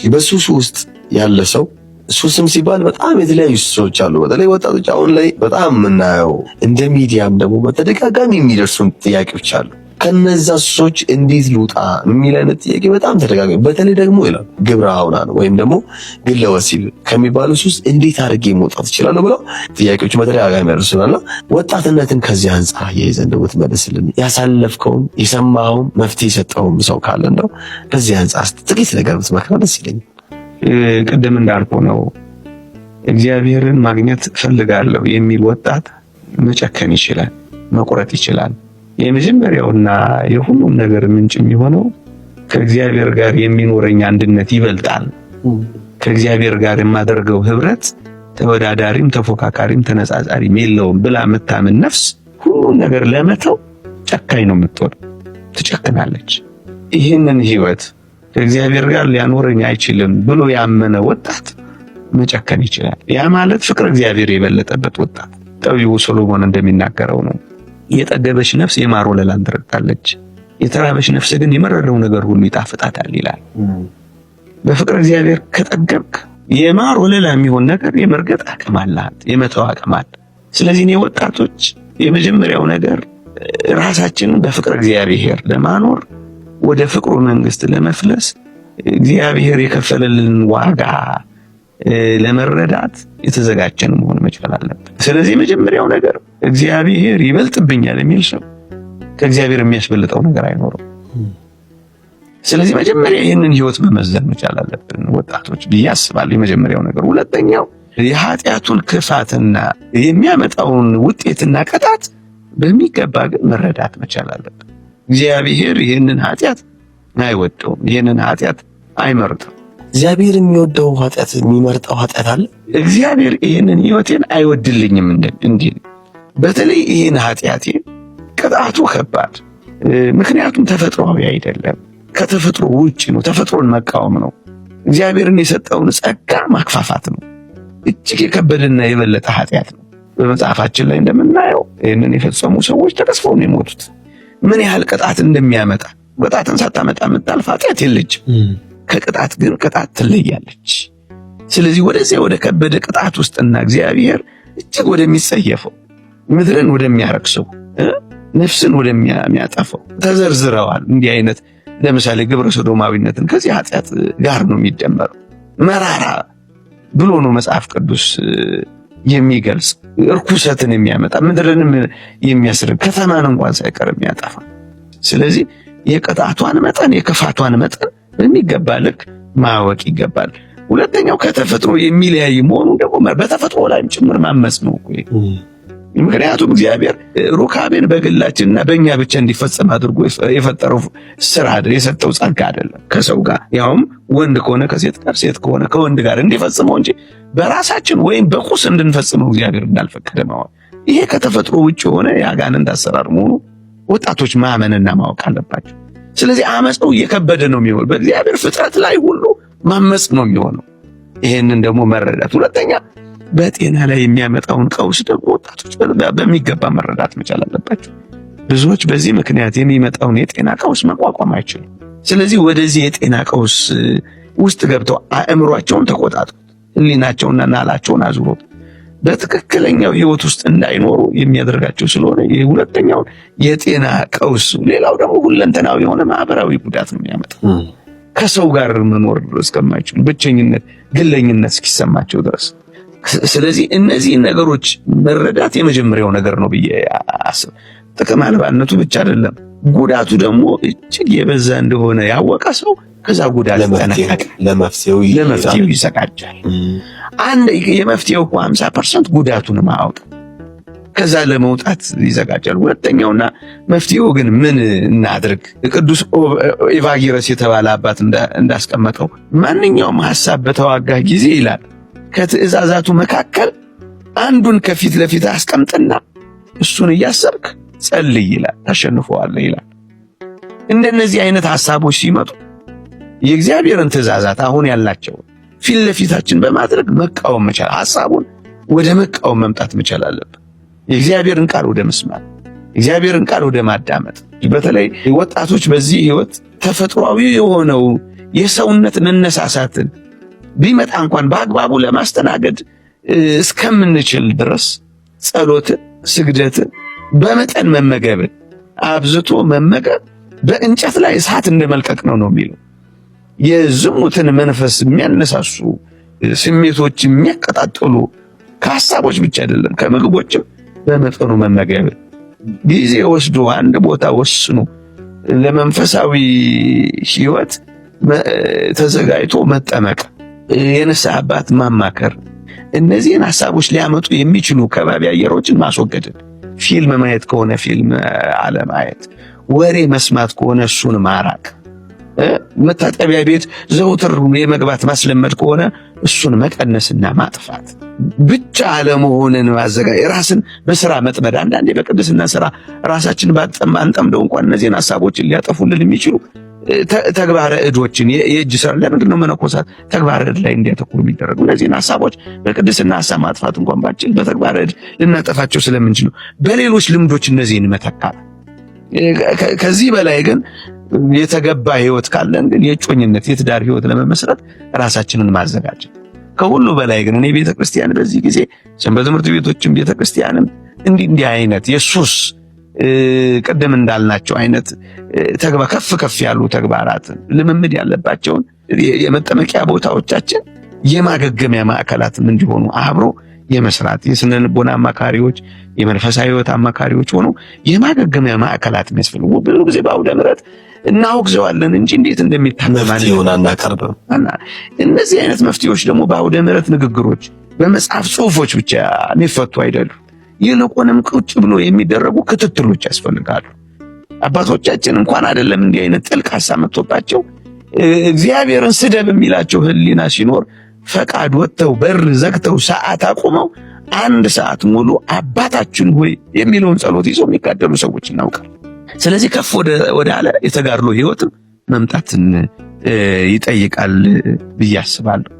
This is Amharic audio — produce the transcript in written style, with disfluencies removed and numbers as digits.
በሱሱ ውስጥ ያለ ሰው፣ ሱስም ሲባል በጣም የተለያዩ ሱሶች አሉ። በተለይ ወጣቶች አሁን ላይ በጣም የምናየው፣ እንደ ሚዲያም ደግሞ በተደጋጋሚ የሚደርሱን ጥያቄዎች አሉ። ከነዛ ሱሶች እንዴት ልውጣ የሚል አይነት ጥያቄ በጣም ተደጋጋሚ፣ በተለይ ደግሞ ይላል ግብረ አውናን ወይም ደግሞ ግለ ወሲብ ከሚባሉ ሱስ እንዴት አድርጌ መውጣት እችላለሁ ብለው ጥያቄዎች በተደጋጋሚ ያደርሱናልና ወጣትነትን ከዚህ አንጻር አያይዘን እንደው ብትመልስልን፣ ያሳለፍከውም የሰማኸውም መፍትሄ የሰጠውም ሰው ካለ እንደው ከዚህ አንጻር ጥቂት ነገር ብትመክረን ደስ ይለኛል። ቅድም እንዳልኩ ነው። እግዚአብሔርን ማግኘት እፈልጋለሁ የሚል ወጣት መጨከን ይችላል፣ መቁረጥ ይችላል። የመጀመሪያውና የሁሉም ነገር ምንጭ የሚሆነው ከእግዚአብሔር ጋር የሚኖረኝ አንድነት ይበልጣል፣ ከእግዚአብሔር ጋር የማደርገው ህብረት ተወዳዳሪም ተፎካካሪም ተነጻጻሪም የለውም ብላ የምታምን ነፍስ ሁሉን ነገር ለመተው ጨካኝ ነው የምትሆን፣ ትጨክናለች። ይህንን ህይወት ከእግዚአብሔር ጋር ሊያኖረኝ አይችልም ብሎ ያመነ ወጣት መጨከን ይችላል። ያ ማለት ፍቅር እግዚአብሔር የበለጠበት ወጣት ጠቢቡ ሶሎሞን እንደሚናገረው ነው። የጠገበች ነፍስ የማር ወለላን ትረግጣለች፣ የተራበች ነፍስ ግን የመረረው ነገር ሁሉ ይጣፍጣታል ይላል። በፍቅር እግዚአብሔር ከጠገብክ የማር ወለላ የሚሆን ነገር የመርገጥ አቅም አላት፣ የመተው አቅም አለ። ስለዚህ እኔ ወጣቶች የመጀመሪያው ነገር ራሳችንን በፍቅር እግዚአብሔር ለማኖር፣ ወደ ፍቅሩ መንግስት ለመፍለስ፣ እግዚአብሔር የከፈለልን ዋጋ ለመረዳት የተዘጋጀን መሆን መቻል አለብን። ስለዚህ የመጀመሪያው ነገር እግዚአብሔር ይበልጥብኛል የሚል ሰው ከእግዚአብሔር የሚያስበልጠው ነገር አይኖርም። ስለዚህ መጀመሪያ ይህንን ህይወት መመዘን መቻል አለብን ወጣቶች ብዬ አስባለሁ። የመጀመሪያው ነገር። ሁለተኛው የኃጢአቱን ክፋትና የሚያመጣውን ውጤትና ቅጣት በሚገባ ግን መረዳት መቻል አለብን። እግዚአብሔር ይህንን ኃጢአት አይወደውም። ይህንን ኃጢአት አይመርጥም። እግዚአብሔር የሚወደው ኃጢአት፣ የሚመርጠው ኃጢአት አለ? እግዚአብሔር ይህንን ህይወቴን አይወድልኝም እንዲል፣ በተለይ ይህን ኃጢአቴ ቅጣቱ ከባድ፣ ምክንያቱም ተፈጥሯዊ አይደለም፣ ከተፈጥሮ ውጭ ነው። ተፈጥሮን መቃወም ነው። እግዚአብሔርን የሰጠውን ጸጋ ማክፋፋት ነው። እጅግ የከበደና የበለጠ ኃጢአት ነው። በመጽሐፋችን ላይ እንደምናየው ይህንን የፈጸሙ ሰዎች ተቀስፈው ነው የሞቱት። ምን ያህል ቅጣት እንደሚያመጣ፣ ቅጣትን ሳታመጣ የምታልፍ ኃጢአት የለችም። ከቅጣት ግን ቅጣት ትለያለች። ስለዚህ ወደዚያ ወደ ከበደ ቅጣት ውስጥና እግዚአብሔር እጅግ ወደሚጸየፈው፣ ምድርን ወደሚያረክሰው፣ ነፍስን ወደሚያጠፈው ተዘርዝረዋል። እንዲህ አይነት ለምሳሌ ግብረ ሰዶማዊነትን ከዚህ ኃጢአት ጋር ነው የሚደመረው። መራራ ብሎ ነው መጽሐፍ ቅዱስ የሚገልጽ፣ እርኩሰትን የሚያመጣ፣ ምድርንም የሚያስርብ፣ ከተማን እንኳን ሳይቀር የሚያጠፋ። ስለዚህ የቅጣቷን መጠን፣ የክፋቷን መጠን በሚገባ ልክ ማወቅ ይገባል። ሁለተኛው ከተፈጥሮ የሚለያይ መሆኑ ደግሞ በተፈጥሮ ላይም ጭምር ማመጽ ነው። ምክንያቱም እግዚአብሔር ሩካቤን በግላችንና በእኛ ብቻ እንዲፈጸም አድርጎ የፈጠረው ስራ የሰጠው ጸጋ አይደለም። ከሰው ጋር፣ ያውም ወንድ ከሆነ ከሴት ጋር፣ ሴት ከሆነ ከወንድ ጋር እንዲፈጽመው እንጂ በራሳችን ወይም በቁስ እንድንፈጽመው እግዚአብሔር እንዳልፈቀደ ማወቅ። ይሄ ከተፈጥሮ ውጭ የሆነ የአጋንንት አሰራር መሆኑ ወጣቶች ማመንና ማወቅ አለባቸው። ስለዚህ አመፀው እየከበደ ነው የሚሆነው። በእግዚአብሔር ፍጥረት ላይ ሁሉ ማመፅ ነው የሚሆነው። ይሄንን ደግሞ መረዳት። ሁለተኛ በጤና ላይ የሚያመጣውን ቀውስ ደግሞ ወጣቶች በሚገባ መረዳት መቻል አለባቸው። ብዙዎች በዚህ ምክንያት የሚመጣውን የጤና ቀውስ መቋቋም አይችሉም። ስለዚህ ወደዚህ የጤና ቀውስ ውስጥ ገብተው አእምሯቸውን ተቆጣጥሮት፣ ሕሊናቸውና ናላቸውን አዙሮት በትክክለኛው ህይወት ውስጥ እንዳይኖሩ የሚያደርጋቸው ስለሆነ የሁለተኛውን የጤና ቀውስ፣ ሌላው ደግሞ ሁለንተናዊ የሆነ ማህበራዊ ጉዳት ነው የሚያመጣው። ከሰው ጋር መኖር እስከማይችሉ፣ ብቸኝነት፣ ግለኝነት እስኪሰማቸው ድረስ። ስለዚህ እነዚህ ነገሮች መረዳት የመጀመሪያው ነገር ነው ብዬ አስብ። ጥቅም አልባነቱ ብቻ አይደለም፣ ጉዳቱ ደግሞ እጅግ የበዛ እንደሆነ ያወቀ ሰው ከዛ ጉዳት ይጠነቀቃል፣ ለመፍትሄው ይዘጋጃል። አንድ የመፍትሄው እኮ 50% ጉዳቱን ማወቅ፣ ከዛ ለመውጣት ይዘጋጃል። ሁለተኛውና መፍትሄው ግን ምን እናድርግ? ቅዱስ ኤቫጊረስ የተባለ አባት እንዳስቀመጠው ማንኛውም ሐሳብ በተዋጋ ጊዜ ይላል፣ ከትእዛዛቱ መካከል አንዱን ከፊት ለፊት አስቀምጥና እሱን እያሰብክ ጸልይ ይላል፣ ታሸንፈዋለህ ይላል። እንደነዚህ አይነት ሐሳቦች ሲመጡ የእግዚአብሔርን ትእዛዛት አሁን ያላቸው ፊት ለፊታችን በማድረግ መቃወም መቻል፣ ሐሳቡን ወደ መቃወም መምጣት መቻል አለብን። የእግዚአብሔርን ቃል ወደ መስማት፣ እግዚአብሔርን ቃል ወደ ማዳመጥ። በተለይ ወጣቶች በዚህ ህይወት ተፈጥሯዊ የሆነው የሰውነት መነሳሳትን ቢመጣ እንኳን በአግባቡ ለማስተናገድ እስከምንችል ድረስ ጸሎትን፣ ስግደትን በመጠን መመገብን፣ አብዝቶ መመገብ በእንጨት ላይ እሳት እንደመልቀቅ ነው ነው የሚለው። የዝሙትን መንፈስ የሚያነሳሱ ስሜቶች የሚያቀጣጥሉ ከሀሳቦች ብቻ አይደለም፣ ከምግቦችም በመጠኑ መመገብ፣ ጊዜ ወስዶ አንድ ቦታ ወስኖ ለመንፈሳዊ ሕይወት ተዘጋጅቶ መጠመቅ፣ የንስሐ አባት ማማከር፣ እነዚህን ሀሳቦች ሊያመጡ የሚችሉ ከባቢ አየሮችን ማስወገድን፣ ፊልም ማየት ከሆነ ፊልም አለማየት፣ ወሬ መስማት ከሆነ እሱን ማራቅ፣ መታጠቢያ ቤት ዘውትር የመግባት ማስለመድ ከሆነ እሱን መቀነስና ማጥፋት፣ ብቻ አለመሆንን ማዘጋጀት፣ ራስን በስራ መጥመድ። አንዳንዴ በቅድስና ስራ ራሳችን ባንጠምደው እንኳን እነዚህን ሀሳቦችን ሊያጠፉልን የሚችሉ ተግባረ እዶችን፣ የእጅ ስራ። ለምንድን ነው መነኮሳት ተግባረ እድ ላይ እንዲያተኩሩ የሚደረጉ? እነዚህን ሀሳቦች በቅድስና ሀሳብ ማጥፋት እንኳን ባንችል በተግባረ እድ ልናጠፋቸው ስለምንችል ነው። በሌሎች ልምዶች እነዚህን መተካት። ከዚህ በላይ ግን የተገባ ህይወት ካለን ግን የእጮኝነት፣ የትዳር ህይወት ለመመስረት ራሳችንን ማዘጋጀት። ከሁሉ በላይ ግን እኔ ቤተክርስቲያን በዚህ ጊዜ ሰንበት ትምህርት ቤቶችም ቤተክርስቲያንም እንዲህ እንዲህ አይነት የሱስ፣ ቅድም እንዳልናቸው አይነት ተግባ ከፍ ከፍ ያሉ ተግባራት ልምምድ ያለባቸውን የመጠመቂያ ቦታዎቻችን የማገገሚያ ማዕከላትም እንዲሆኑ አብሮ የመስራት፣ የስነ ልቦና አማካሪዎች፣ የመንፈሳዊ ህይወት አማካሪዎች ሆኖ የማገገሚያ ማዕከላት የሚያስፈልጉ። ብዙ ጊዜ በአውደ ምሕረት እናወግዘዋለን እንጂ እንዴት እንደሚታመም መፍትሄውን አናቀርብም። እነዚህ አይነት መፍትሄዎች ደግሞ በአውደ ምሕረት ንግግሮች፣ በመጽሐፍ ጽሁፎች ብቻ የሚፈቱ አይደሉም። ይልቁንም ቁጭ ብሎ የሚደረጉ ክትትሎች ያስፈልጋሉ። አባቶቻችን እንኳን አይደለም እንዲህ አይነት ጥልቅ ሀሳብ መጥቶባቸው፣ እግዚአብሔርን ስደብ የሚላቸው ህሊና ሲኖር ፈቃድ ወጥተው በር ዘግተው ሰዓት አቁመው አንድ ሰዓት ሙሉ አባታችን ሆይ የሚለውን ጸሎት ይዘው የሚጋደሉ ሰዎች እናውቃል። ስለዚህ ከፍ ወደ አለ የተጋድሎ ህይወትም መምጣትን ይጠይቃል ብዬ አስባለሁ።